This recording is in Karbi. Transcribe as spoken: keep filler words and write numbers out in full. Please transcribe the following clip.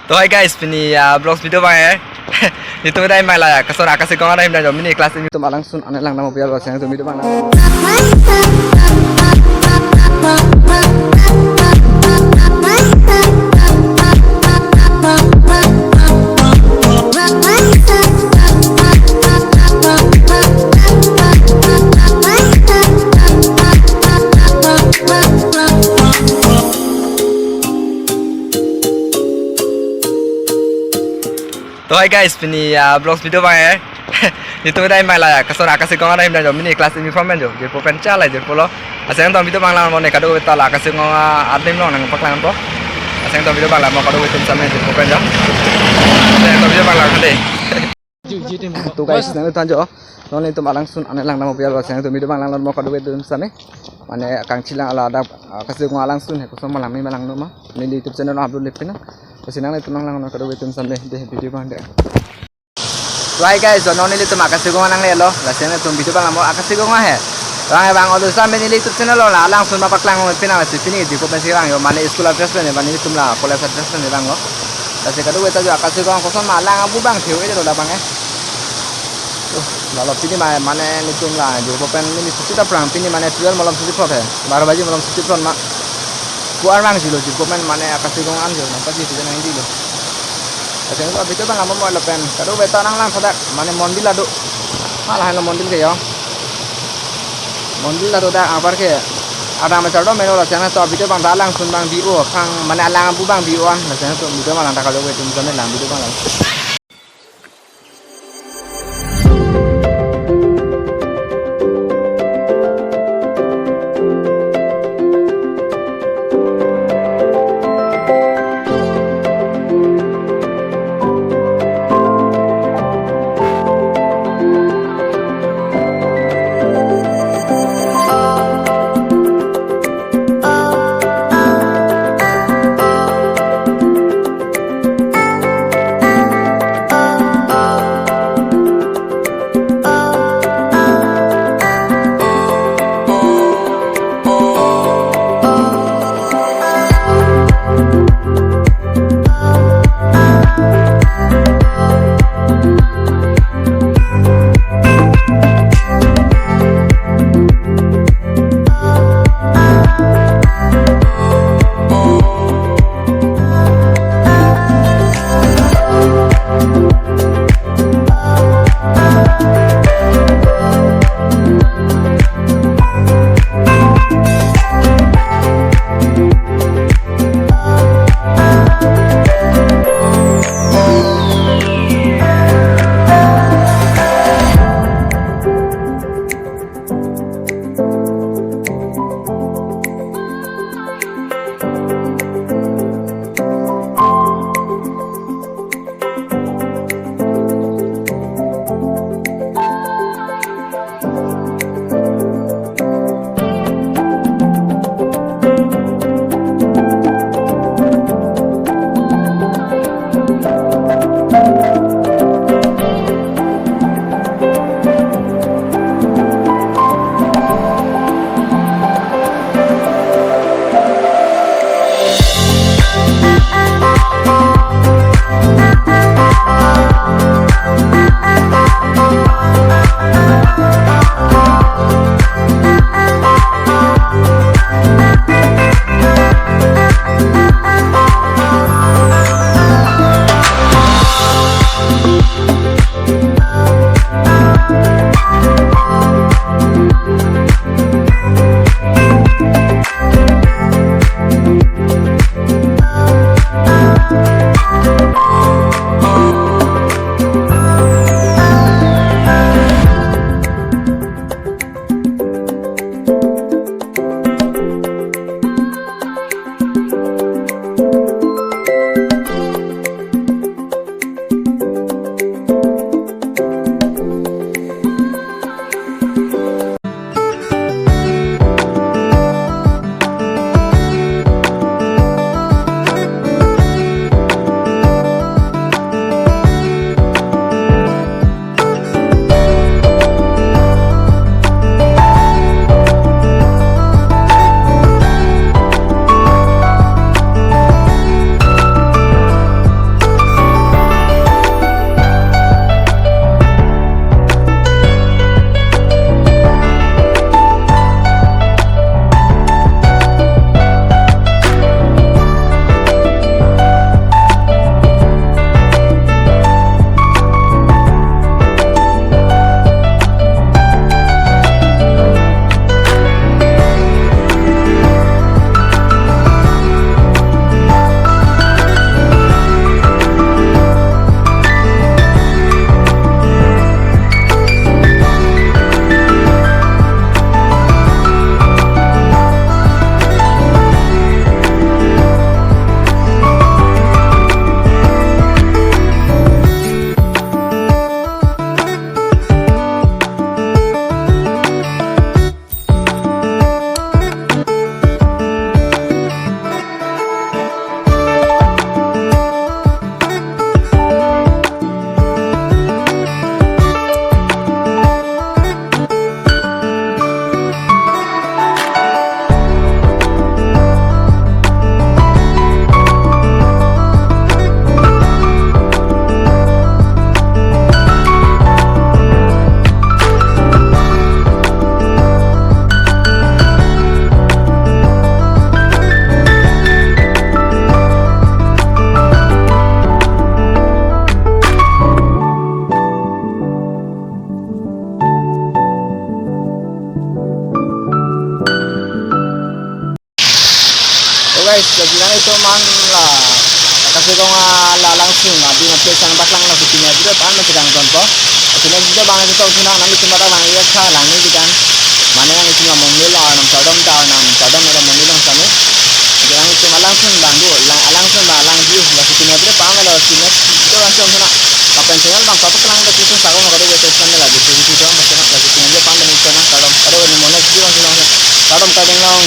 To hi guys, pini, ah, vlogs video abang he. Nelitum dai mai la, kason Akashi Gong arim dai jo, mini class nelitum alangsun ane lang nang mo biar lo, lason nelitum video abang lang. To hi guys, pini, ah, vlogs video abang he. Nelitum dai mai la, kason Akashi Gong arim dai jo, mini class uniform pen jo, jirpo pen chala jirpo lo. Lason nelitum video abang lang mo ne, kadokave ta la Akashi Gong adim along nangpaklang po. Lason nelitum video abang lang mo, kadokave atum same jirpo pen jo. Lason nelitum video abang lang dei. To guys, nanglitum than jo. Non nelitum alangsun ane lang nang mo biar lo, lason nelitum video abang lang mo, kadokave atum same. Mane kangchilang ala adap, ah, Akashi Gong alangsun he, koson ma lang me ma lang no ma. Neli YouTube channel upload le pina. Lason nanglitum lang lang no, kadokave atum same dei video abang dei. To hi guys, non nelitum Akashi Gong nang le lo, lason nelitum video abang lang mo, Akashi Gong he. Abang abang olo same neli YouTube channel lo, la alangsun ma paklang mo pina, lasi pini jirpo pensi lang jo, mane school dress pen, mane nelitum la college dress pen lang lo. Lasi kadokave ta jo Akashi Gong koson ma alang abu abang theu e lo labang he. Tuh, lalo pini ma-, mane nelitum la jirpo pen mini chuti ta prang, pini mane twelve malom chuti plot he. Baro baji malom chuti plot ma. Ko-an abang jilo jirpo pen mane Akashi Gong an jo, nangpaji chuti nang jilo. Lason nelitum video abang lang mo lapen, kadokave ta nang lang tha dak, mane mondir la do. Ma lahai lo mondir ke jo. Mondir la do dak apar ke. Adang machar do meno, lason nelitum video abang ta alangsun abang bi-o, aphrang mane alang abu abang bi-o an, lason nelitum video abang lang ta, kadokave atum same lang video abang lang. Jegong ala alang sung abi na pesan baklang lo, kiti ne video pan ma chekang tonpo. Kiti ne video bang chetok thunang, nangli chuma ta bang ya kha lang ni kitan. Mane nangli chuma mondir lo, Arnam kardom ta, Arnam kardom lo mondir lo sami. Jegong chuma alang sung bang do, lang alang sung bang lang view lo, kiti ne video pan lo, kiti ne video bang chetok thunang. Kapen channel bang papak lang do, kiti sung sakong kado wait channel lagi, kiti sung bang chetok lagi, kiti ne video pan lo, kardom, kado ni mo next video bang chetok. Kardom kardom long.